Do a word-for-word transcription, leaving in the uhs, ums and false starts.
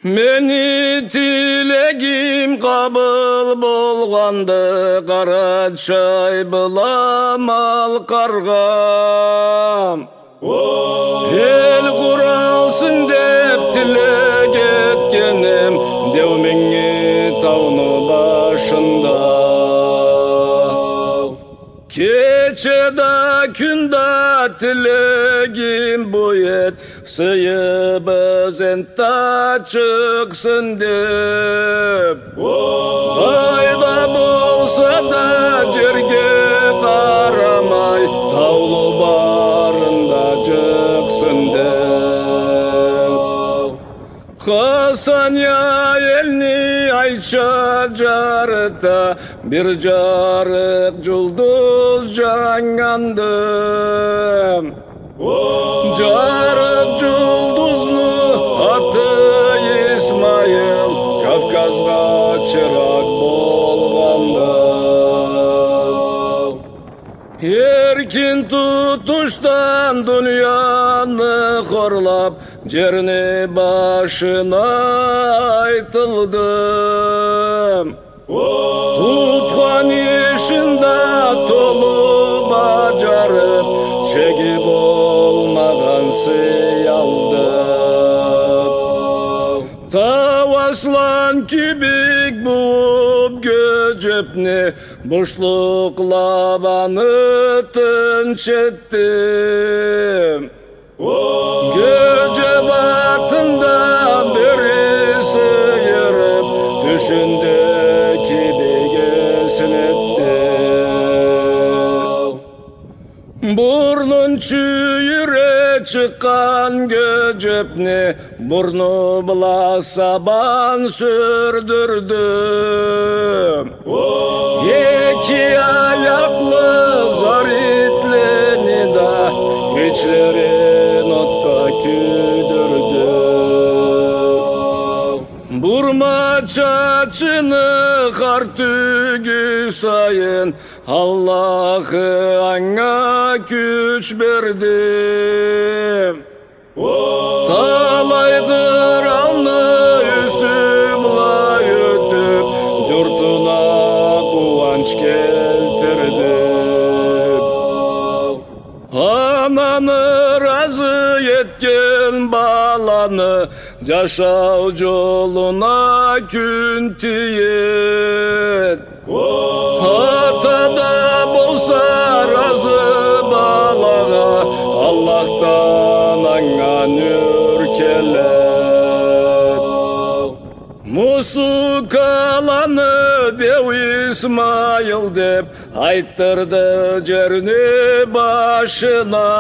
Мени тилегим къабыл болгъанды, Къарачай бла Малкъаргъа. Эл къуралсын деп тилек этгенем, Деу Минги тауну башында. Кече да, кюн да тилегим бу эд, сыйыбыз энтда чыкъсын деп. Къайда болса да, жерге къарамай, таулу барында чыкъсын деп. Хасанъя элни айча жарыта, бир жарыкъ жулдуз жаннганды. Жарыкъ жулдузну аты Исмайыл, Кавказгъа чыракъ болгъанды. Эркин тутушдан дунияны хорлап, жерни башына айтылды. Тутхан ишин да толу бажарып, чеги болмагъан сый алды. Тау аслан кибик бууп Гёжепни, бушлукълап аны тынч этди. Гёжеп атын да бери сыйырып, тюшюнде кибик эсин этди. Бурнун чюйюре чыкъгъан Гёжепни бурну бла сабан сюрдюрдю. Эки аякълы зар итлени да ичлерин отда кюйдюрдю. Бурма чачыны хар тюйгю сайын Аллахы анга кюч берди. Талай къыралны юсю бла ётюп, журтуна къууанч келтирди. Ананы ыразы этген баланы жашау жолуна кюн тиеди. Ата да болса ыразы балагъа, Аллахдан анга нюр келеди. Мусукаланы Деу Исмайыл деп айтдырды жерни башына.